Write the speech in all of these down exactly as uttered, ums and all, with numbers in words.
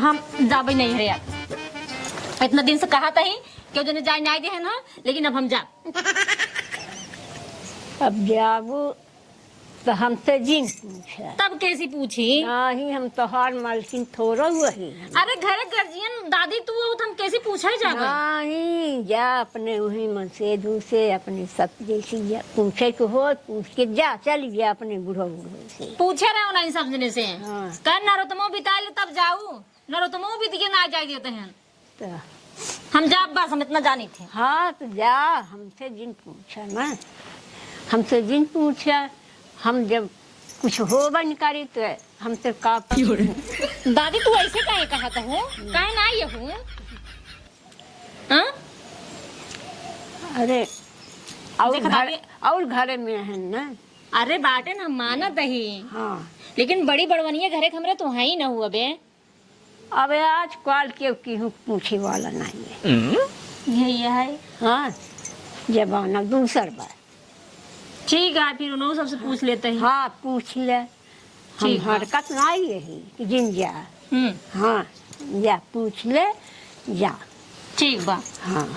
हम जाबे नहीं हरे अब। इतना दिन से कहा तही, केहू जने जाए नाई देहन ह, लेकिन अब हम जा। अब जाबू तो हमसे जिन पूछा। तब कैसी पूछी? नाही, हम तोहार मालकिन थोड़ा हुआ ही। अरे, घरे गार्जियन दादी तू हो, तो हम कैसी पूछा ही जाबे? नाही, जा अपने वही मन से, दूसरे अपने सब जैसी जा, पूछे के हो, पूछ के जा, चल जा अपने बूढ़ो बूढ़ो से। पूछे रहे हो नहीं समझने से। हाँ। कह नरोतमो बिता ले तब जाऊ, नरोतमो बीत के ना जाए देते हैं। तो हम जाब बस, हम इतना जानी थे। हाँ, तो जा, हमसे जिन पूछा ना, हमसे जिन पूछा, हम जब कुछ होबे न करी तो हमसे का पूछू? दादी, तू ऐसे काहे कहत हो? काहे ना ये हो? हाँ? अरे, और देख घर, दादी। और घरे में है ना? अरे बाटे ना, हम मानत ही। हाँ। लेकिन बड़ी बड़वनिया घरे के हमरे तो है ही ना हुआ बे। अब आजकल केहू केहू पूछे वाला नहीं है। ये, ये है। हाँ, जमाना दूसर बा। ठीक है, फिर उन्हों सबसे पूछ लेते हैं। हाँ, पूछ ले। हम ठीक बा। हरकत नहीं यही कि जिन जा। हम्म। हाँ, जा पूछ ले, जा। ठीक बा। हाँ।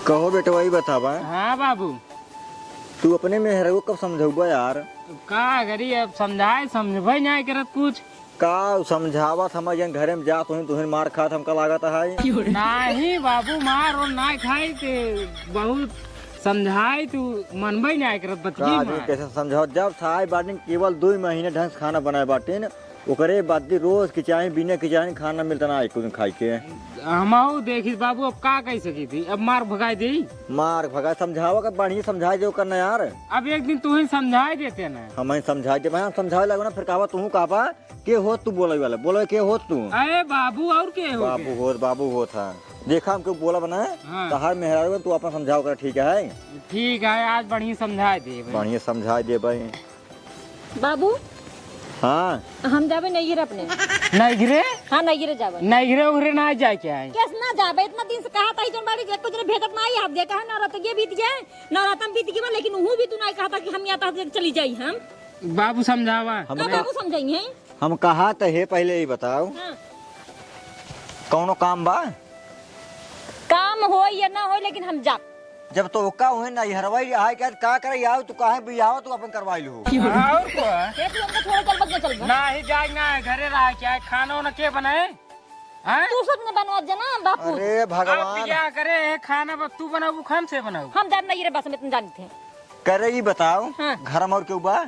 कहो बेटवा, ई बतावा। हाँ बाबू। तू अपने मेहरगो कब समझौबा यार? अब का करी, अब समझाए, समझबे नाय करत कुछ। का समझावत, हम जन घरे में जात हुई, तुहिन मार खात हमका लागत है। नाही बाबू, मार और ना खाई ते बहुत समझाई, तू मनबे नाय करत बतगी का आदमी मार। कैसे समझाओ? जब से आए बाटिन, केवल दो महीने ढंग से खाना बनाए बाटिन, ओकरे बाद भी रोज के चाहे, बिना के चाहे खाना मिलता ना एको दिन खाए के। हमहू देखी बाबू, अब का कह सकी थी, अब मार भगाई दी। मार भगाई, समझावा का बढ़िया समझाई दे ओकर ना यार। अब एक दिन तू ही समझाई देते ना। हम ही समझाई दे, हम समझावे लगो ना, फिर कहबा तू कहबा, के होत तू बोले वाला, बोले के होत तू? अरे बाबू, और के हो बाबू के? होत, बाबू होत है। देखा हम क्यों बोला बना है? हाँ। तो हर मेहरारू तू अपन समझाओ कर, ठीक है? ठीक है, आज बढ़िया समझाई दे भाई। बढ़िया समझाई दे भाई। बाबू, हाँ। हम जाबे नैहर अपने। नैहरे? हाँ, नैहरे जाबे। नैहरे उहरे ना जाए के आए। कैसे ना जाबे? इतना दिन से कहा था, ई जौन बाड़ी, एको जने भेजत ना आई, आप देखा है, नवरात्र ये बीत गए, नवरात्र बीत गए, लेकिन उहू भी तू ना कहा था कि हम यहाँ तक चली जाई हम। बाबू समझावा। हम का ना बाबू समझाई हैं? हम कहा त हे, पहले ई बताओ, हाँ। कौनो काम बा? काम होई या ना होई, लेकिन हम जाब। जब तोहका उहे नैहरवा ही रहा है, क्या का करे आओ, तू काहे बियाह तू अपन करवाई लो। और का? ये तू हमको छोड़ चल, बस ना चल, बस। नाही जाए, ना है, घरे रहा, क्या है, खाना वाना के बनाए? हैं? तू सब ने बनवा जना, बापू। अरे भगवान। आप बियाह करे, खाना बस तू बनाऊ, हम से बनाऊ? हम जान नहीं रे, बस हम इतना जानते हैं। करे ई बताओ, हाँ। घर में और केहू बा?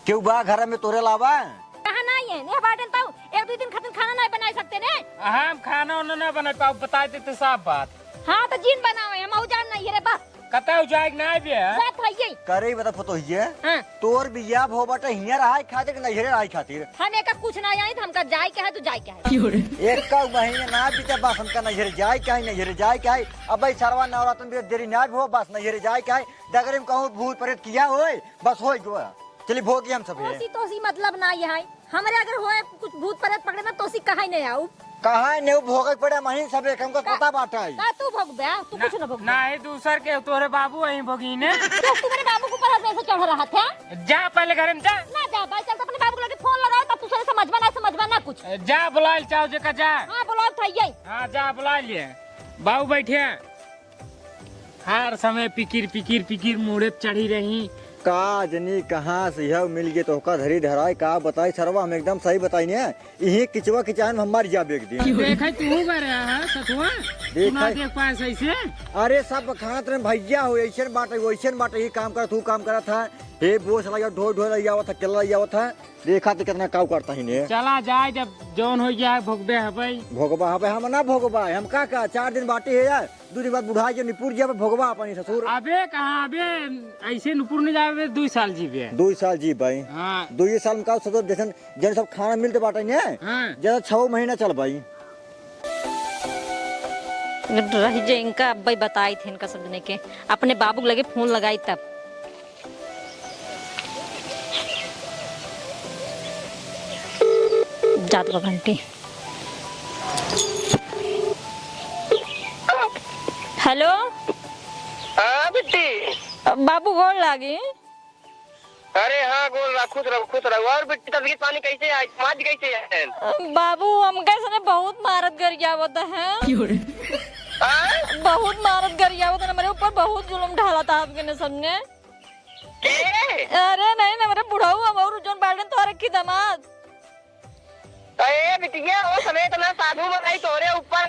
केहू बा घर में तोरे अलावा? कहाँ नाई है? ने बाटन तऊ एक दो दिन खातिर खाना नाई बनाई सकते ने? हम खाना उना ना बनाई पाऊ, बताई देते साफ बात। हाँ, तो जिन बनावे, हम अउ जान नहीं है रे, बस। कतौ जाए के नाई बे? बात है ये। करे ई बता पतोहिए, हाँ। तोर बियाह भो बाटे हियाँ रहाई खातिर कि नैहरे रहाई खातिर? हम एका कुछ ना जानी, तो हमका जाए के है, तो जाए के है। एक का महीने ना बीते, बस हमका नैहरे जाए के है, नैहरे जाए के है। अब भाई सरवा नवरातन भी देरी ना हो, बस नैहरे जाए के है। डगरे में कहूँ भूत प्रेत किया होए, बस होई गवा। चली भोगी हम सब है। तोसी, तोसी मतलब ना ये है। हमरे अगर होए कुछ भूत प्रेत पकड़े ना, तोसी कहाँ नहीं आऊ। कहाँ नहीं भोगे पड़े, महीन सब एक हमका का, पता बाटा है। का तू भोगबे? तू ना, कुछ ना भोगबे। ना है दूसर के, तोरे बाबू वहीं भोगी ने। तो तू मेरे बाबू के ऊपर हाथ ऐसे चढ़ रहा था? जा पहले घर में जा। ना जा भाई, चल तो अपने बाबू को लगे फोन लगाओ, तब तू सारे समझबा ना, समझबा ना कुछ। जा बुलाइल चाहो जेका जा। हाँ, बुलाओ था ये। हाँ, जा बुला लिए। बाबू बैठे। हर समय पिकिर, पिकिर, पिकिर मुड़े चढ़ी रही। का जनी कहाँ से यह मिल गए तोहका धरी धराई, का बताई सरवा, हम एकदम सही बताई ने। इही किचवा किचान में हम मर जाबे एक दिन। देखे तू करे है सतुआ? देखे। तू ना देख पाए सही से? अरे सब खात रहे भैया हो, ऐसन बाटे, वैसन बाटे, ये काम करत, तू काम करत है। हे बोस लगा ढोई ढोई लग आवत है, केला लग आवत है। देखा तो कितना काऊ करता ही ने। चला जाए, जब जौन हो जाए भोगबे हबे। भोगबा हबे, हम ना भोगबा, हम का का चार दिन बाटे है यार। दू दिन बाद बुढ़ा के निपुर जाबे भोगबा अपनी ससुर। अबे कहाँ अबे, ऐसे निपुर नहीं जाबे, दुई साल जीबे। दुई साल जीबे। हाँ। दुई साल में का ससुर जैसन, जन सब खाना मिलते बाटे ने, हाँ। जैसे छह महीना चल भाई। रह जे इनका अब्बे बताई थे इनका सब जने के, अपने बाबू के लगे फोन लगाई तब। जात बा घंटी। हेलो। हाँ बिट्टी। बाबू गोड़ लागी। अरे हाँ, गोल रहा, खुश रहो, खुश रहो। और बेटी, तबीयत पानी कैसे है? समाज कैसे है? बाबू, हमका ऐसने बहुत मारत गरियावत हैं। क्यों रे? हाँ? बहुत मारत गरियावत हैं, हमरे ऊपर बहुत जुल्म ढाला था आपके ने सबने। के? अरे नहीं, हमरे बुढ़ऊ, हम और जौन बाटन तोहरे खिदमत। अरे बिटिया, वो समय इतना साधु बनाई तोरे ऊपर,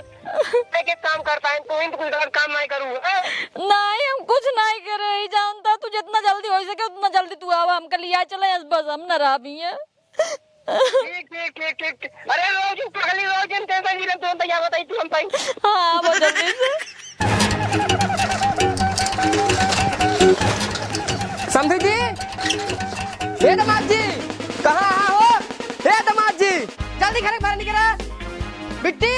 एक एक काम करता है, तू ही तो कुछ गलत काम नहीं करू है। नहीं, हम कुछ नहीं करे ही जानता, तू जितना जल्दी हो सके उतना जल्दी तू आवा, हमका लिया चले, बस हम न रहा भी है। ठीक, ठीक, ठीक, ठीक, ठीक। अरे रोज पगली, रोज दिन टेंशन नहीं रहते, हम तैयार बताई, तू हम ताई। हाँ, वो जल्दी से। समधी जी, हे दामाद जी, कहाँ आहा हो? हे दामाद जी, जल्दी घरे बाहर निकला। बिट्टी,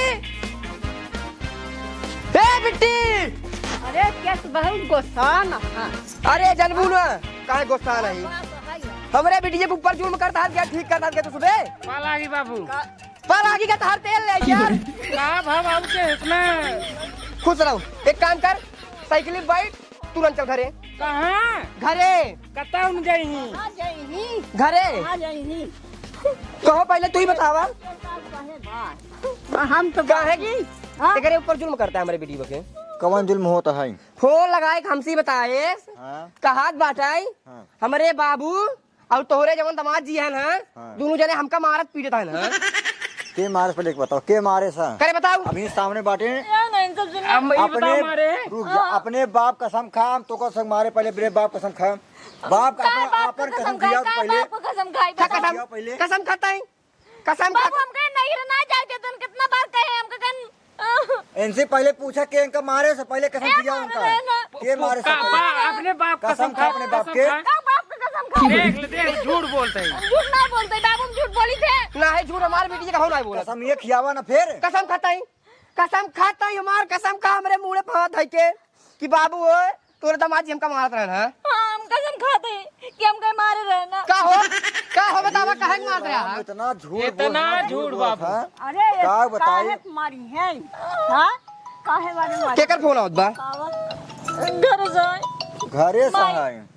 हे बिट्टी। अरे, क्या तू बहुत गुस्सा ना। अरे, जनबू ना, काहे गुस्सा नहीं? हमरे बिटिया के ऊपर जुल्म करता है, क्या ठीक करता है, क्या तू सुबे? पालागी बाबू। का, पालागी का तहार तेल ले यार। का भाव बाबू के इतना? खुश रहो, एक काम कर, साइकिल में बैठ, तुरंत चल घरे। कहाँ? घरे। कतौ न जाइही। कहाँ जाइही? घरे। कहाँ जाइही? कहो पहले तू ही बतावा। हम तो काहे की? हाँ? एकरे ऊपर जुल्म करता है हमरे बिटिया के। कवन जुल्म होता है? फोन लगाए के हमसे बताए। हाँ। कहात बाटाई। हाँ। हमरे बाबू और तोहरे जवन दामाद जी हैं ना, हाँ। दोनों जने हमका मारत पीटत हैं ना। के मारे से पहले एक बताओ, के मारे सा? करे बताओ। अभी सामने बाटे। यार, नहीं, सब सुनिए। हम ई अपने, बताओ मारे। रुक जा, हाँ। अपने बाप कसम खा, हम तो कसम मारे पहले, अपने बाप कसम खा। बाप का, का अपने बाप आपन का कसम कसम खा, खिया का पहले। बाप का कसम खाई, का बताओ। कसम? खिया पहले। कसम खाता है? कसम बाबू, खाता हमके नहीं रहना चाहिए, तुम कितना बार कहे, हमके कन इनसे पहले पूछा कि इनका मारे से पहले कसम ए, खिया मारे उनका। रहे ना। के मारे से का, पहले? बा-, अपने बाप कसम कसम खा, खा, अपने बाप कसम के। खा। का बाप का कसम खा? देख ले, देख, झूठ बोलते हैं। झूठ ना बोलते, बाबू हम झूठ बोली थे। ना है झूठ, हमारे बेटी का हो ना बोला। कसम ये खियावा ना फिर। कसम खाता ही, कसम खाता ही, हमार कसम खा, हमरे मुड़े पे हाथ धइ के कि बाबू ओए, तोरे दामाद जी हमका मारत रहन, हाँ? हाँ, हम कसम खाते हैं कि हमका मारे रहन। का हो? का हो बतावा, काहे के मारत रहा? इतना झूठ इतना बोलना, झूठ झूठ बोलत बाबू। है। अरे, का बताई? काहे के मारी है? हाँ? काहे मारे मारी? केकर फोन आवत बा? घर से। घरे से माई। है।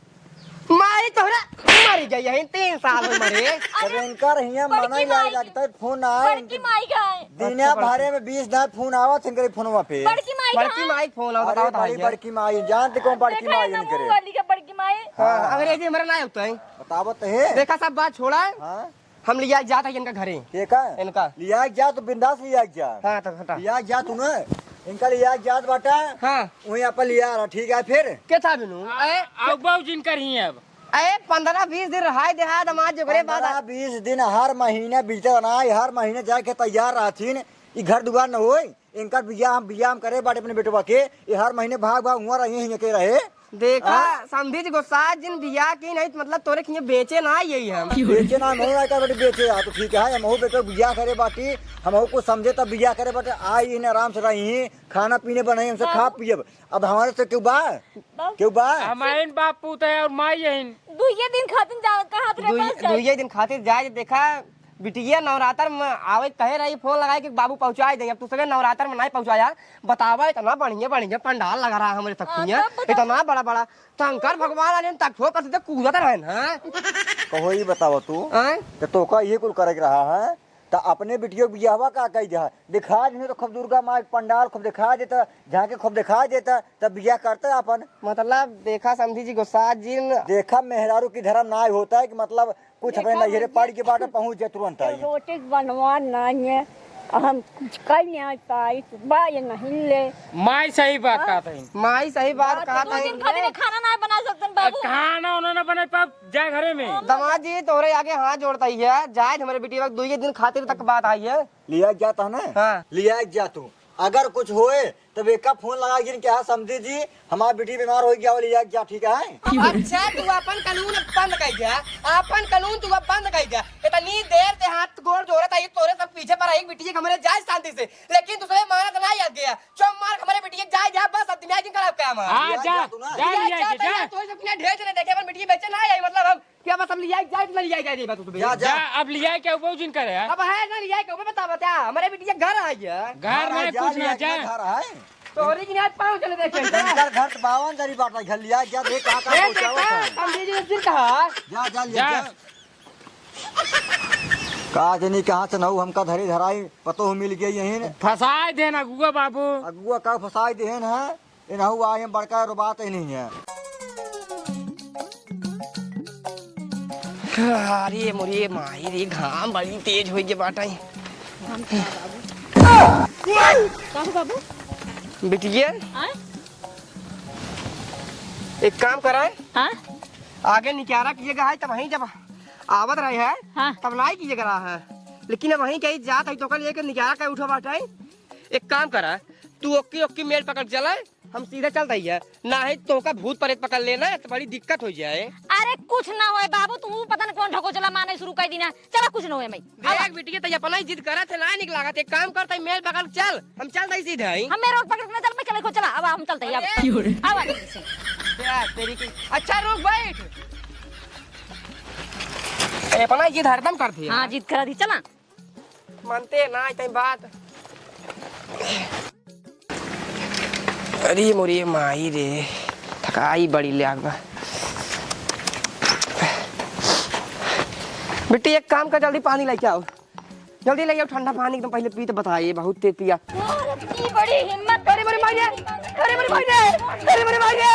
माई तोहरा मरी गई है, तीन साल में मरे। अरे, इनकर हियाँ बड़की मना ही माई। लगता है, फोन आए बड़की इनके। माई का है। दुनिया अच्छा, भरे में बीस दाए फोन आवत है इनकरे फोनवा पे। बड़की माई बड़की का? माई के फोन आवत, अरे बतावत बड़ी है। बड़की माई, जानते कौन बड़की देखा है माई ना इनकरे? मुंह वाली का बड़की माई। हाँ, हाँ। अंग्रेजी हमरा ना होता है। बतावत है। देखा सब बात छोड़ा। हाँ। हम लिया जात है इनका घरे। के का? इनका। लिया जा तो बिंदास लिया जा। हाँ, तो हटा। लिया जा तू ना। इनका लिया जात बाटा। हाँ। वहीं अपन लिया रहा, ठीक है फिर? के था बिनू? आ, ए, आ, बाबू जिनकर ही है अब। अरे, पन्द्रह बीस दिन रहाई देहा, दामाद जी, ओकरे बाद आ- पन्द्रह बीस दिन हर महीने बीतत ना, हर महीने जाए के तैयार रहथिन, ई घर दुआर न होई। इनकर बियाह हम, बियाह हम करे बाटे अपने बेटवा के, ये हर महीने भाग भाग हुआ रही, हियाँ के रहे। देखा, हाँ? समधी जी, गोसाई जिन बियाह की नहीं, तो मतलब तोरे खिए बेचे ना आई हम। बेचे ना, महू ना कर बेटे बेचे, आ तो ठीक है, हमहू बेटवा बियाह करे बाटी, हमहू कुछ समझे तब बियाह करे बाटे, आई इन्हें आराम से रही, खाना पीने बनाई, हमसे खा बाबू। पियब। अब हमारे से केहू बा? बाबू। केहू बा? हमारे बाप पूत है और माई है। दुइये दिन खातिर जा, कहाँ पे दुइ-, बस जाए? दुइये दिन खातिर जाए, देखा, बिटिया नवरात्र में आवे कहे रही, फोन लगाए कि बाबू पहुँचाए देंगे। अब तू सगे नवरात्र में नहीं पहुँचाया, बतावा, इतना बढ़िया, बढ़िया पंडाल लगा रहा है हमरे हाँ, तखुनिया, तब बता। इतना बड़ा, बड़ा शंकर भगवान आने तक हो, पर सीधे कूदत रहे ना। कहो, ये बतावा तू, आँय? तो तोका ये कुल करे के रहा है, त अपने बिटिया के बियाहवा का कही दे, दिखा देने तो खूब दुर्गा माँ के पंडाल खूब दिखा देता, झांकी खूब दिखा देता, तब बियाह करता अपन। मतलब, देखा समधी जी, गोसाई जिन। देखा, मेहरारू की धर्म ना होता है कि मतलब कुछ अपने देखा नैहरे भैया, पड़ के बाटे पहुँच जाए तुरंत आई। रोटी बनवा नहीं है, हम कुछ कर नहीं पाई, बा ये नहीं ले। माई सही बात हाँ? कहत है। माई सही बात बात कहत दो है। दिन खातिर खाना ना बना सकतन बाबू। खाना उन्होंने बना पाब जा घरे में। दामाद जी, तोहरे आगे हाथ जोड़ता ही है, जाए हमरे बिटिया के दुइये दिन खातिर तक बात आई है। लिया जाता ना? हाँ। लिया जा तू। अगर कुछ होए, तब एका फोन लगा के कि हाँ, समधी जी, हमार बिटिया बीमार हो गया, लिया जा, ठीक है? अच्छा, तू अपन कानून बंद कर दे, अपन कानून तू अब बंद कर दे। इतनी देर से हाथ गोड़ जोड़त आई, तोरे सब पीछे पर आई, बिटिया के हमरे जाए शांति से, लेकिन दूसरे मानत ना आ गया। चुप मार, हमरे बिटिया जाए जा, बस अब दिमाग खराब कर हमार। हाँ, लिया जा, जा तू ना। जा, लिया लिया जा, के जा। तोरे सब कितना ढेर से देखे, अपन बिटिया बेचे ना आई, मतलब हम क्या बस हम लिया जाए, इतना लिया जाए, बात तो जा, जा। जा, अब लिया क्या वो जिन करे है? अब है ना लिया क्या, वो बता, बता, हमारे बिटिया घर आ गया। घर घर आ नहीं, जा, कुछ लिया ना जा। जा, घर है। तोहरी की नाच पाँव चले देखे। इनकर घर त बावन जरी बाटा, घर लिया, जा देख कहाँ, कहाँ ए, पहुँचावत देखा, है। पंडित जी ने सिर कहा। जा, जा, लिया, जा। जा। का जनी कहाँ से नहु हमका धरी धराई, पतोह मिल गई यहीं। फंसाए देन अगुआ बाबू। अगुआ का फंसाए देन है, इनहु आए हैं बड़का रोबात ही नहीं है। अरे मोरे माई रे, घाम बड़ी तेज होइ गे बाटा। का हो बाबू? बिटिया, आय? एक काम कराए। हाँ? आगे निकारा किए गा है, तब वहीं जब आवत रहे है, हाँ। तब नाई किए गा है, लेकिन अब वहीं कहीं जात है तो कल एक निकारा कहीं उठो बाटे। एक काम करा, तू ओक्की ओक्की मेल पकड़ चला, हम सीधे चल दइया, नाहीं तोहका भूत प्रेत पकड़ लेना तो बड़ी दिक्कत होइ जाए। अरे कुछ ना होए बाबू, तू पता न कौन ढकोचला माने शुरू कर दीना। चला कुछ ना होए मई। देख बिटिया, तै अपना ही जिद करत है, ना निक लागत, एक काम कर, तै मेल पकड़ चल, हम चल दई सीधे ही। हम मेल रोड पकड़ के ना चल, मैं चले को चला, अब हम चलते ही, अब। अरे। अब आ जल्दी से। क्या तेरी की, अच्छा रुक बैठ। ए, अपना ही जिद हरदम करत है। हाँ, जिद करा दी, चला। मानते ना, इतनी बात। अरे मोरे माई रे, थकाई बड़ी लाग बा। बिट्टी, एक काम कर, जल्दी पानी लेके आओ, जल्दी ले आओ ठंडा पानी, एकदम पहले पी तो बताइए, बहुत तेज पिया। की बड़ी हिम्मत। अरे मोरे माई रे, अरे मोरे माई रे, अरे मोरे माई रे, ए,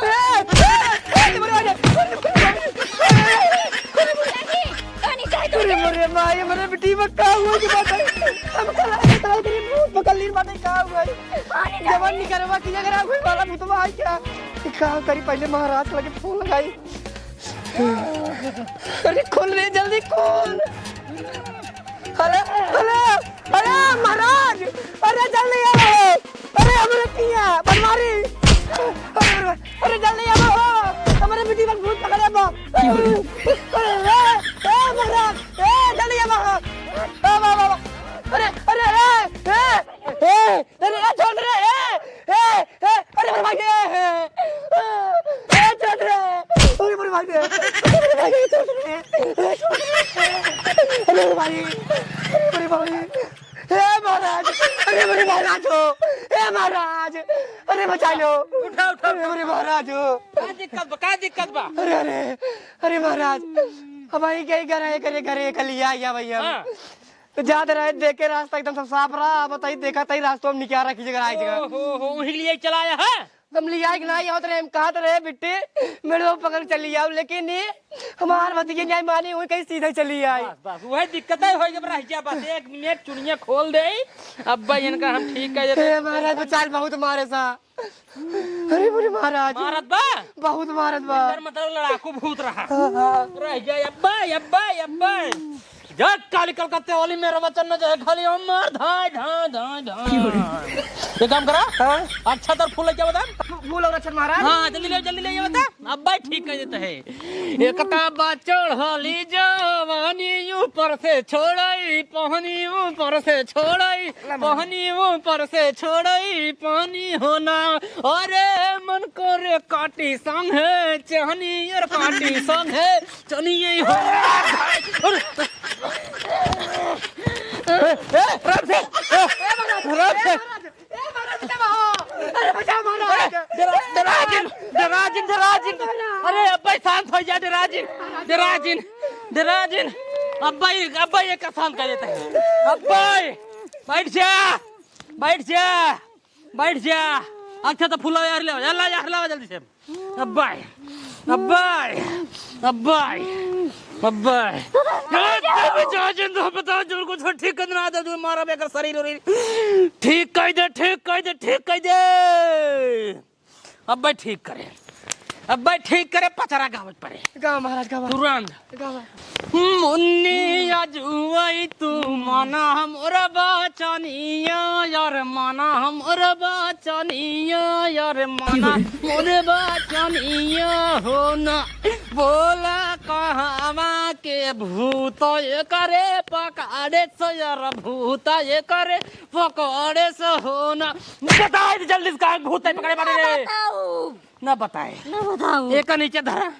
ए, ए, अरे मोरे माई रे, अरे मोरे माई रे। अरे मोरे माई, मोरे बिट्टी में का हुआ कि बात है? हम चला के चला के भूत पकड़ ली बात है, का हुआ है? जवान निकरवा की अगर कोई वाला भूतवा है क्या? ये का करी, पहले महाराज लगे फोन लगाई। अरे खोल रे, जल्दी खोल। हेलो, हेलो, हेलो महाराज, अरे जल्दी आओ। अरे हमरे पिया बनवारी, अरे, अरे, अरे, जल्दी आवा हो, हमरे बिट्टी पर भूत पकड़े बा। अरे, ए, ए, महाराज, ए, जल्दी आवा हो। ए, बा, बा, बा। अरे, अरे, ए, ए, ए, अरे, ए, छोड़ रे, ए, ए, ए, अरे, अरे, भाई, ए, ए, ए, छोड़ रे। अरे, अरे, भाई, ए, अरे, भाई, ए, छोड़ रे, ए, छोड़ रे। अरे, अरे, भाई, अरे, अरे, भाई। हे महाराज, अरे मेरे महाराज हो, हे महाराज, अरे बचा लो। उठा, उठा, अरे उठा। मेरे महाराज हो। का दिक्कत बा, का दिक्कत बा? अरे, अरे, अरे महाराज, हमारी कहीं घर है, घरे, घरे कलिया आया भैया। हाँ। तो जात रहे, देखे रास्ता एकदम सब साफ रहा, अब बताई, देखा तई रास्ता हम निकारा की जगह, आई जगह। ओ हो हो, वही लिए चला आया है? हम लियाई के नाई आवत रहे, हम कहत रहे, "बिट्टी, मेरे को पकड़ चली आओ," लेकिन ये हमार भतीजे नहीं मानी, वही कहीं सीधे चली आई। बस, बस, वही दिक्कत है, होई जब रह जा, बस एक मिनट चुनिया खोल दे, अब भाई इनका हम ठीक कर देते। ए, महाराज, बचाल बहुत मारे सा। अरे, बोले महाराज। मारत बा? बहुत मारत बा। डर मतलब लड़ाकू भूत रहा। हाँ, हाँ। रह जा, अब्बा, अब्बा, अब्बा। जग काली कलकत्ते वाली मेरा वचन न जाए खाली, हम मार धाय, धाय, धाय, धाय। क्यों रे? ये काम करा। हाँ? अच्छा तर फूल लेके बता। फू-, फूल और अक्षत महाराज। हाँ, जल्दी ले, जल्दी ले, ये बता। अब भाई ठीक कर देता है। एकता बा चढ़ली जवानी ऊपर से छोड़ई, पहनी ऊपर से छोड़ई, पहनी ऊपर से छोड़ई, पानी होना। अरे मन करे काटी संग है, चहनी और काटी संग है। चलिए हो। अरे। ए, ए, राम से, ए, राम से। ए, महाराज, क्या हो? अरे, बचाओ, महाराज। ए, डरा-, डराजिन, डराजिन, डराजिन। अरे, अब्बा, शांत हो जा, डराजिन, डराजिन, डराजिन। अब्बा, अब्बा, ये का शांत कर देता है? अब्बा, बैठ जा, बैठ जा। बैठ जा। अच्छा तो फुलाओ यार, ले आओ। यार ला, यार लाओ जल्दी से। अब्बाई, अब्बाई, अब्बाई, अब्बाई। यार, तू बचा जिन तो बताओ, जो कुछ ठीक कर ना दे, जो मारा बेकर शरीर उरीर। ठीक कर दे, ठीक कर दे, ठीक कर दे। अब्बाई ठीक करे। अब्बाई ठीक करे, पचरा गावत परे। गावा महाराज, गावा। तुरंत। गावा। मुन्नी आजुआई तू माना हमर बचनिया, यार माना हमर बचनिया, यार माना मोर बचनिया हो ना। बोला कहवा के भूत एकरे पकड़े से, यार भूत एकरे पकड़े से हो ना। बताए दे जल्दी से, कहाँ भूत है पकड़े बाटे ना रे? बताऊ। ना बताए। ना बताऊ। एक नीचे धरा।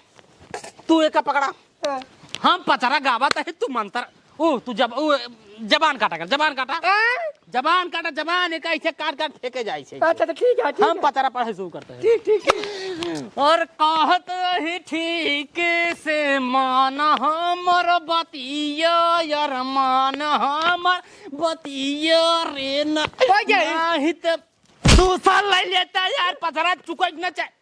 तू एका पकड़ा। हाँ। हम पचरा गावत है, तू मंतर। ओ, तू जब, ओ, जबान काटा कर, जबान काटा। हाँ? जबान काटा, जबान एक ऐसे काट काट फेंके जाए से। अच्छा, तो ठीक है, ठीक हम है। पतरा पढ़े शुरू करते हैं। ठीक, ठीक, ठीक। और कहत ही ठीक से मान हमर बतिया, यार मान हमर बतिया रे ना। हो गया। नहीं त दो साल ले लेता यार, पचरा चुकैक ना चाहे।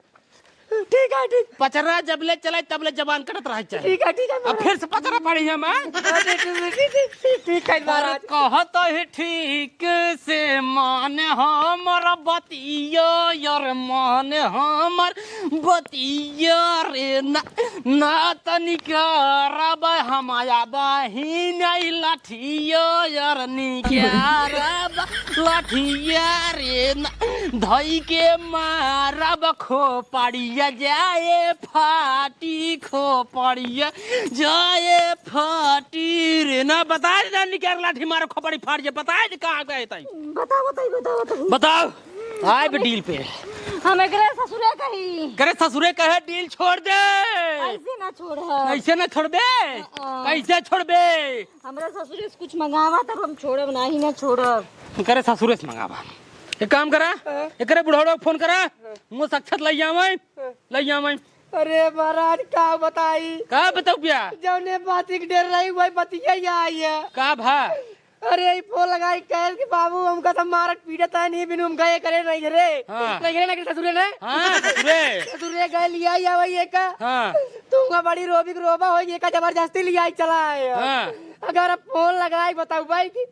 ठीक है, ठीक। पचरा जब ले चलाए, तब ले जबान कटत रहे चाहे। ठीक है, ठीक है, अब फिर से पचरा पढ़ी हम, हाँ? हाँ, ठीक, ठीक, ठीक, ठीक, ठीक, ठीक, ठीक, पर महाराज। कहत ही ठीक से मान हमर बतिया, यार मान हमर बतिया रे ना, ना तनिका रब हमाया बहिन आई लाठिया, यार निकारब लाठिया रे ना, धई के मारब खोपड़िया, जाए फाटी खोपड़िया, जाए फाटी रे ना। बताए दे ना, निकार लाठी मारो खोपड़ी फाट जाए, बताए दे कहाँ गए ताई। बताओ, बताओ, बताओ, बताओ। बताओ, आए बे डील पे। हम एकरे ससुरे कही। करे ससुरे कहे डील छोड़ दे। ऐसे ना छोड़ब। ऐसे ना छोड़बे? हाँ। कैसे छोड़बे? हमरा ससुरे से कुछ मंगावा तब हम छोड़ब, नाही ना छोड़ब। करे ससुरे से मंगावा। एक काम करा, हाँ। एकरे बुढ़ौड़ा के फोन करा, हाँ। मुँह साक्षात लइ आवे, हाँ। लइ आवे। अरे महाराज, का बताई? का बताऊ बिया? जौने बात एक डेर रही, वही बतिया ही आई है। का भा? अरे, ई फोन लगाई, कहे कि बाबू, हमका सब मारत पीटत है, नहीं बिनु हमका ये करे नहीं रे। हाँ। नहीं रे, नहीं ससुरे ने। हाँ, ससुरे। ससुरे गए लिया या वही एका। हाँ। तू का बड़ी रोबी के रोबा हो, एका जबरदस्ती लिया ही चला है। हाँ। अगर अब फोन लगाई, बताऊ भाई कि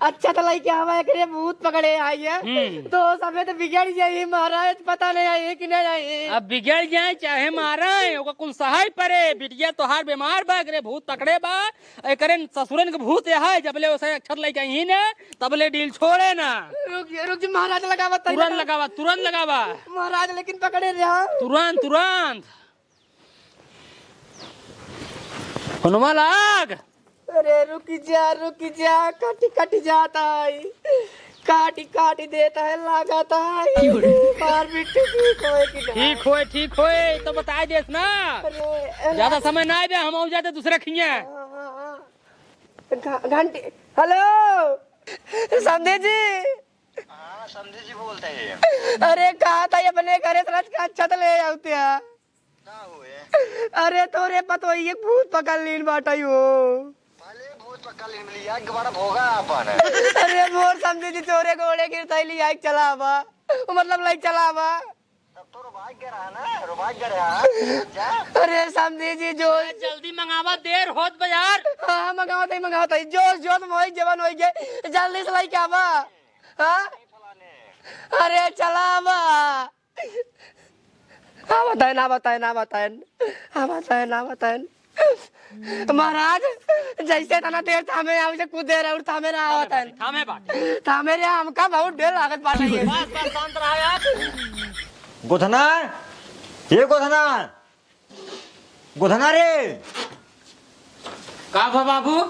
अच्छा तो लइके आवा, एकरे भूत पकड़े आई है। हम्म। तो सबे तो बिगड़ जाई महाराज, पता नहीं आई कि नहीं आई। अब बिगड़ जाए चाहे मारे, ओका कुल सहाय परे, बिटिया तोहार बीमार बा, एकरे भूत पकड़े बा, एकरे ससुरन के भूत है, जबले ओसे अक्षत लइके आई ने, तबले डील छोड़े ना। रुक, रुक जी महाराज, लगावा तनी तुरंत लगा। लगावा, तुरंत लगावा। महाराज लेकिन पकड़े रे, हाँ। तुरंत, तुरंत। फोनवा लाग। अरे रुक जा, रुक जा, कटी कटी जाता है, काटी काटी देता है, लागता है। मार बिट्टू ठीक होए कि ना? ठीक होए, ठीक होए, तो बताए देस ना। अरे, अरे। ज्यादा समय ना आवे, हम आऊ जाते दूसरे खिया। हाँ, हाँ, हाँ। घ-, घंटी, हेलो, समधी जी। हाँ, समधी जी बोलते हैं। अरे, कहा था ये अपने घरे से रच के अच्छा तो ले आते हैं। का हुए? अरे, तोरे पतोहिए भूत पकड़ लीन बाटई हो। भले भूत पकड़ लीन मिली, आज के बड़ा भोगा आपन। अरे, मोर समधी जी तोरे गोड़े गिरतई लिया चलावा। मतलब, लई चलावा। तब तो रुबाई के रहा ना, रुबाई के रहा। जा। अरे, समधी जी, जो अरे, जल्दी मंगावा, देर होत बा यार। हाँ, मंगावत हई, मंगावत हई। जोश, जोश में होई, जवन होई के, जल्दी से लई के आवा। हाँ? अरे, चलावा। ना बताए, ना बताए, ना बताए, ना बताए, ना बताए। महाराज, जैसे इतना देर थामे आवे से कुछ देर और थामे रहा होता है। थामे बाटे। थामे रे, हमका बहुत देर लागत बाटे ये। बस, बस, शांत रहा यार। गोधना, ये गोधना, गोधना रे। का भा बाबू?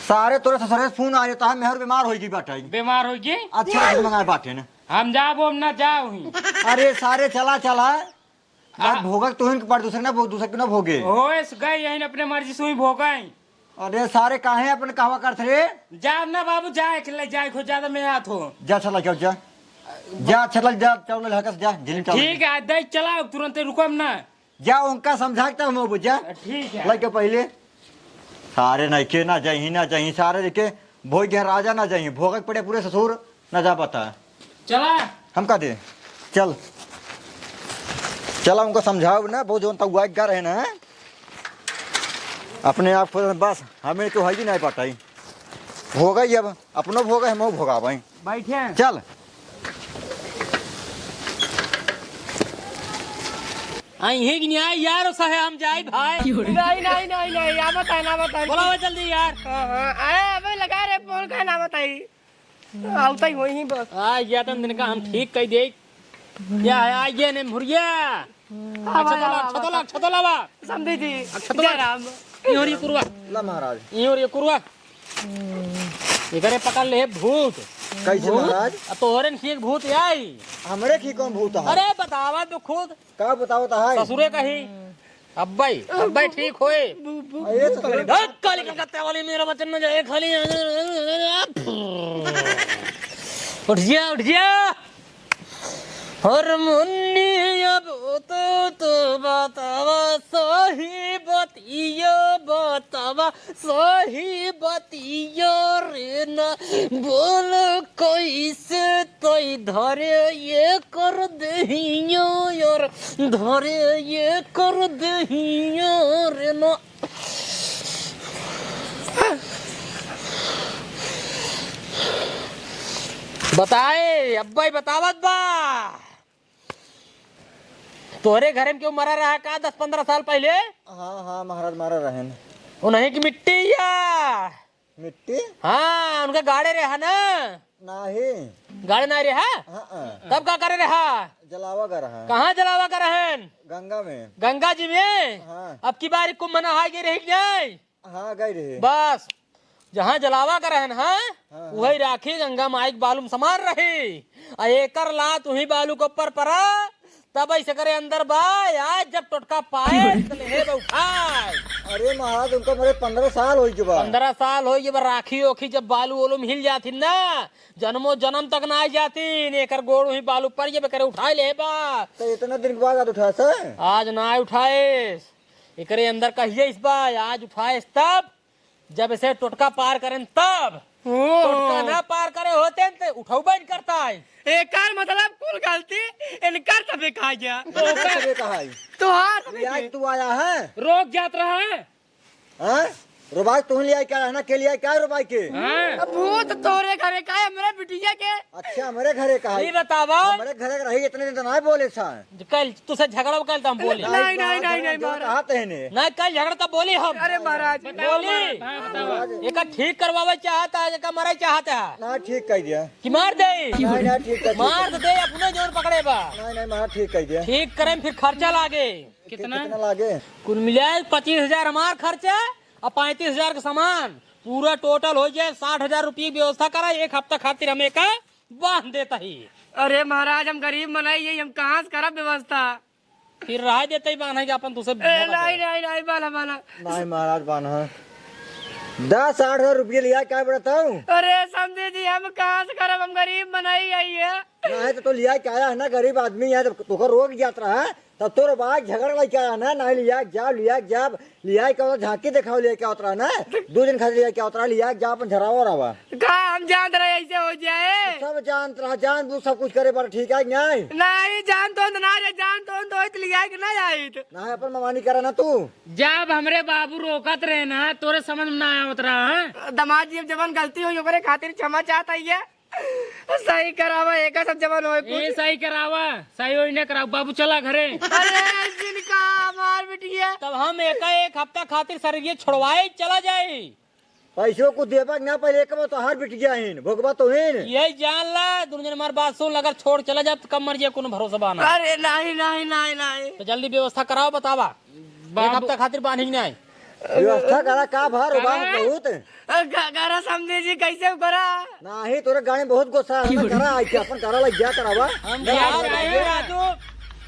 सारे तोरे ससुरे से फोन आ जाता है, मेहर बीमार होई गई बाटे। बीमार होई गई? अच्छा, अच्छा, मंगाए बाटे ना। हम जाबो, हम ना जाओ ही। अरे सारे चला, चला। आ- आज भोगक तोहिन के पड़, दूसरे ना भोग, दूसरे के ना भोगे। होए से गए यहीं अपने मर्जी से ही भोगे। अरे सारे काहे अपन कहवा करत रे? जा ना बाबू, जा, अकेले जाए खो, ज्यादा में आत हो। जा चला, क्या जा? जा चला, जा, चल हकस, जा, जिन चल। ठीक है, दे चला, तुरंत रुकम ना। जा उनका समझा के तब हम बुझा। ठीक है। लइके पहिले। सारे नइखे ना जाही, ना जाही, सारे देखे भोग के राजा ना जाही, भोगक पड़े पूरे ससुर ना जा पाता। चला। हम का दे? चल। चला उनका समझाओ ना, बहुत जौन तक वाइक गा रहे ना। अपने आप को बस, हमें तो है ही नहीं पाता ही। भोगा ही अब, अपनो भोगा, हम भोगा भाई। बैठे। चल। आई है कि नहीं आई यार, साहे हम जाई भाई। नहीं, नहीं, नहीं, नहीं, आवत है, आवत है। बोलावा जल्दी यार। हाँ, हाँ, अरे अबे लगा रे फोन का ना बताई। आवता ही होई ही बस। आ, या तन दिन का हम ठीक कह दे। या है, आ ये ने मुरिया। हाँ, अच्छा, भाई, तो ला, हाँ, अच्छा, तो ला, हाँ। अच्छा, तो लावा। समधी जी। अच्छा, तो जय ला। राम। ई हो रही कुरवा। ला महाराज। ई हो रही कुरवा। एकरे पकड़ ले भूत। कैसे भूत? महाराज? आ तोहरे न एक भूत आई। हमरे की कौन भूत है? अरे बतावा तो खुद। का बतावत है? ससुरे कही। अब्बई, अब्बई ठीक होए। अरे तो धक्का निकल करते वाली मेरा वचन न जाए खाली। उठ जा, उठ जा। और मुन्नी अब तो, तो बतावा सही बतिया, बतावा सही बतिया रे ना। बोल कैसे तई धरे ये कर दहिया यार, धरे ये कर दहिया रे ना। बताए, अब्बा ही बतावत बा। तोहरे घरे में केहू मरा रहा का दस पन्द्रह साल पहिले? हाँ, हाँ, महाराज मरा रहेन। उन्हीं की मिट्टी या? मिट्टी? हाँ, उनका गाड़े रहा ना? नाही। गाड़े नाही रहा? हाँ, हाँ। तब का करे रहा? जलावा का रहा। कहाँ जलावा का रहन? गंगा में। गंगा जी में? हाँ। अब की बारी कुंभ नहाए गए रही कि नहीं? हाँ, गए रहे। बस, जहाँ जलावा का रहन, हाँ, हाँ, हाँ। वही राखी गंगा माई के बालू में समान रही। आ एकर लात उही बालू के ऊपर परा, तब ऐसे करे अंदर बा, आज जब टोटका पाए, त लेहे बा उठाए। अरे महाराज, उनका मरे पन्द्रह साल होई गए बा। पन्द्रह साल होई गए बा, राखी ओखी जब बालू ओलू में हिल जाती ना, जन्मो जन्म तक ना आई जाती, एकर गोड़ उही बालू पर जब करे उठाए लेहे बा। तो इतना दिन के बाद आज उठा से? आज ना उठाए, एकरे अंदर कहिए इस बा, आज उठाए तब जब इसे टोटका पार करेन तब। ओ। टोटका ना पार करे होते न ते उठौबे न करता है। एकर मतलब कुल गलती इनकर तबे कहा गया। तबे कहा है। तोहार तबे यार के। तू आया है? रोक जात रहा है। हाँ? रोबाई तू लिया क्या है ना? के लिया क्या है रोबाई के? हाँ। अब भूत तोरे घरे का है, हमरे बिटिया के। अच्छा, हमरे घरे का है। ई बतावा। हमरे घरे का रही, इतने दिन तो ना बोले सा। कल तुसे झगड़ा कल तो हम बोले। नहीं, नहीं, नहीं, नहीं, महाराज। कहा तहने? नहीं, कल झगड़ा तो बोली हम। अरे महाराज। बोली। हाँ, बताओ। एक ठीक करवावे चाहता है, एक मरे चाहता है। ना, ठीक कर दिया। कि मार दे? नहीं, नहीं, ठीक कर, ठीक मार कर। दे, अपने जोर पकड़े बा। नहीं, नहीं, महाराज, ठीक कर दिया। ठीक करें, फिर खर्चा लागे। कितना? कितना लागे? कुल मिलाए पच्चीस हजार हमार खर्चा और पैंतीस हजार का सामान। पूरा total हो जाए साठ हजार रुपये की व्यवस्था करा। एक हफ्ता खातिर हम एका बांध देता ही। अरे महाराज, हम गरीब मनई है, हम कहाँ से करब व्यवस्था? फिर रह देते ही बांधे के अपन तुसे ए, भोग नहीं, दे। नहीं, नहीं, बाला, बाला। नहीं महाराज, बांधा। दस आठ हजार रुपये लिया, क्या बताऊं? अरे समधी जी, हम कहाँ से करब? हम गरीब मनई है ये। नहीं तो, तो लिया क्या है ना, गरीब आदमी है, तो तोकर रोक जात रहा है, तब तो रोबाई झगड़ लेके आया ना, नहीं लिया के जाब, लिया के जाब, लिया के उतरा, झांकी देखाओ, लिया के उतरा ना, दो दिन खातिर लिया के उतरा, लिया के जा अपन झरावा रहा। का हम जानत रहे ऐसे हो जाए? सब जानत रहा, जान तू सब कुछ करे पर ठीक है कि नहीं? नहीं, जान तो ना रे, जान तो तो इत लिया के ना आइत। ना अपन मनमानी करे ना तू। जब हमरे बाबू रोकत रहे ना, तोरे समझ में ना आवत रहा, हाँ? दामाद जी, अब जवन गलती होई, ओकरे खातिर क्षमा चाहत हइये। सही करावा, एका सब जवन होए ए, कुछ। सही करावा, सही होई ना करावा। बाबू, चला घरे। अरे, जिनका हमार बिटिया। तब हम एका एक हफ्ता खातिर शरीर छोड़वाए चला जाई। पैसों को देबा कि ना, पहले एक बार तो हार बिटिया हिन, भोगबा तो हिन। यही जान ला, दुनो जन हमार बात सुन, अगर छोड़ चला जाब तो कब मर जाए, कोनो भरोसा बा ना। अरे, नहीं, नहीं, नहीं, नहीं। तो जल्दी व्यवस्था करावा, बतावा। एक बाबू। हफ्ता खातिर बांधी कि नहीं? व्यवस्था करा, का भा रोबान करा? बहुत। अ, ग-, करा समधी जी, कैसे करा? नाही, तोरे गाड़ी बहुत गुस्सा है, ना करा, आई के अपन करा लग जा करावा। हम ना, यार ना, नहीं, ना। राजू,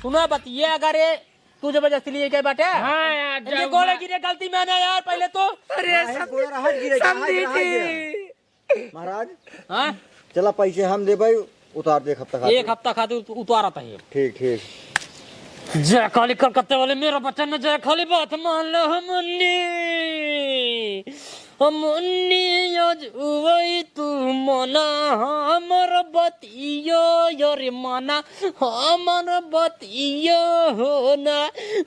सुना बतिया, अगर ये तू जबरदस्ती लिए गए बाटे? हाँ यार, इनके जाओ गोड़े ना। गिरे गलती में ना यार, पहले तो। अरे नहीं, सम-, गोड़ा रहा गिरे, कहाँ समधी गिरा, जी। गिरा? महाराज, हाँ? चला पैसे हम देबे, उतार दे एक हफ्ता खातिर। एक हफ्ता खातिर उत-, उतारत है। ठीक, ठीक। जय काली कलकत्ते वाले, मेरा बचन न जय काली, बात मान लो हमनी। हमनी आज उवई तू मना हमर बतियो, यार मना हमर बतियो हो ना।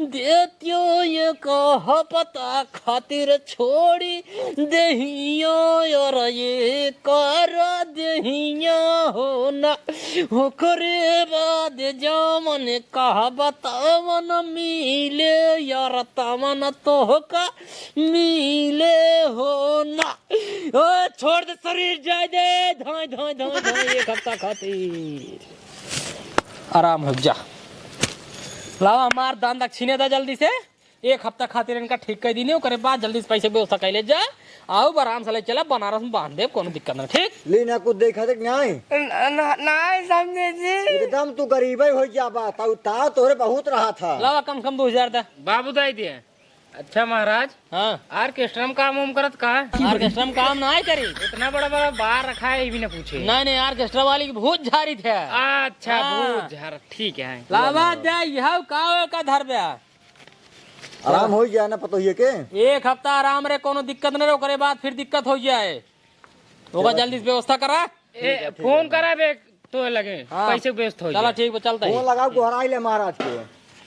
देतियो ये कह पता खातिर छोड़ी देहियो यार, ये कर देहियो हो ना। ओकरे बाद जवन कहब तवन मिले यार, तवन तोहका मिले हो ना। ओ, छोड़ दे शरीर, जाए दे, धाए, धाए, धाए, धाए, एक हफ्ता खातिर। आराम हो जा। लावा हमार दान दक्षिणे दा जल्दी से। एक हफ्ता खातिर इनका ठीक कर दीनी, ओकरे बाद जल्दी से पैसे व्यवस्था कर ले जा, आउ आराम से ले चला, बनारस में बांध देब, कोनो दिक्कत ना, ठीक? ली ना, कुछ देखा देख नहीं। न-, न-, नहीं समझे जी। एकदम तू गरीबे हो जाबा, ताऊ ता तोहरे बहुत रहा था। लावा कम से कम दो हजार दा। बाबू दाई दिए। अच्छा महाराज, हाँ। Orchestra में काम वाम करत का? Orchestra में काम ना करी। इतना बड़ा बड़ा bar रखा है, ये भी ना पूछे। नहीं, नहीं, orchestra वाली की भूत झारी थे। अच्छा, हाँ। भूत झार, ठीक है। लावा दे, यह का, का धर बे? आराम हो जाए ना पतोहिए के। एक हफ्ता आराम रे, कोनो दिक्कत नहीं रे, ओकरे बाद फिर दिक्कत हो जाए। ओका चलो। जल्दी से व्यवस्था करा। ए, ठीक है, ठीक फोन है। करा बे, तो लगे हाँ। पैसे व्यवस्था हो चलो जाए। ठीक बा, चलता फोन है। लगाओ, गोहराई ले महाराज के।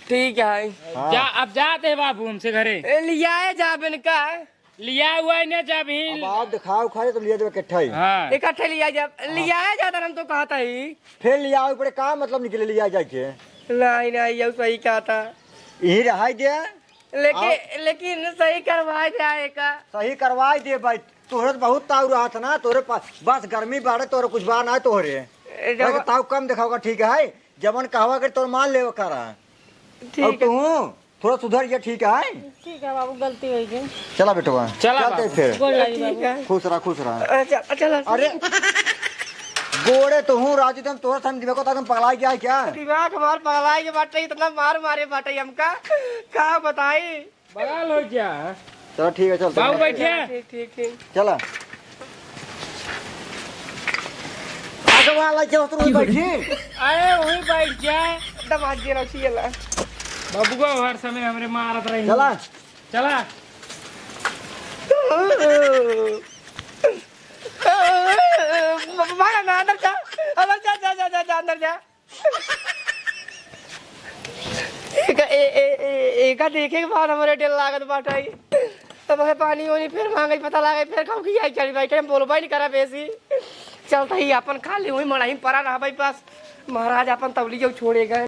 ठीक है। हाँ। जा, अब जाते हैं बाबू हमसे घरे। ए, लियाए जाब इनका। लिया हुआ है ना, जब ही अब आप दिखाओ खाए तो लिया जाओ इकट्ठा ही। हाँ। इकट्ठे लिया जाब, लियाए जाता हम तो कहता ही। फिर लिया ऊपर का मतलब निकले लिया जाए के? नहीं, नहीं, ये सही कहता। यही रहाई दे। लेकिन, आप लेकिन सही करवाए जाए का? सही करवाए दे भाई, तोहरे तो बहुत ताऊ रहा था ना, तोहरे पास बस गर्मी बाढ़े, तोहरे कुछ बा ना तोहरे। ए, जब ताऊ कम दिखाओगा, ठीक है, जवन कहवा के तोर मान लेवे करा। ठीक अब है। तू थोड़ा सुधर जा, ठीक है? ठीक है बाबू, गलती हो गई। चला बेटवा, चला चलते बाबू। फिर। गोड़ लगी ठीक बाबू। है। खुश रहा, खुश रहा। अच्छा, चला। अरे, गोड़े तो हूँ राजू, तुम तोर सन दिमाग को तुम पगला गया है क्या? दिमाग हमार पगला के बाटे, इतना मार मारे बाटे हमका, का बताई? बवाल हो गया। चलो ठीक है, चलते बाबू हैं। बैठिए। ठीक, ठीक, ठीक। चला। आगे वाला क्या होता है, बैठी? अरे वही बैठ जाए। दबा दिया रखी है ला। बबुआ हर समय हमरे मारत रही। चला। चला। भागा ना, अंदर जा। अंदर जा, जा, जा, जा, जा, अंदर जा। एका, ए, ए, ए, एका देखे के बाद हमरे डर लागत बाटे। अब है पानी ओनी फिर मांगे, पता लागे फिर कहूँ कि आई चली भाई, हम बोलबे नहीं करा बेसी। चलता ही अपन खाली हुई मड़ाही में परा रहा भाई पास। महाराज अपन तौली जो छोड़े गए।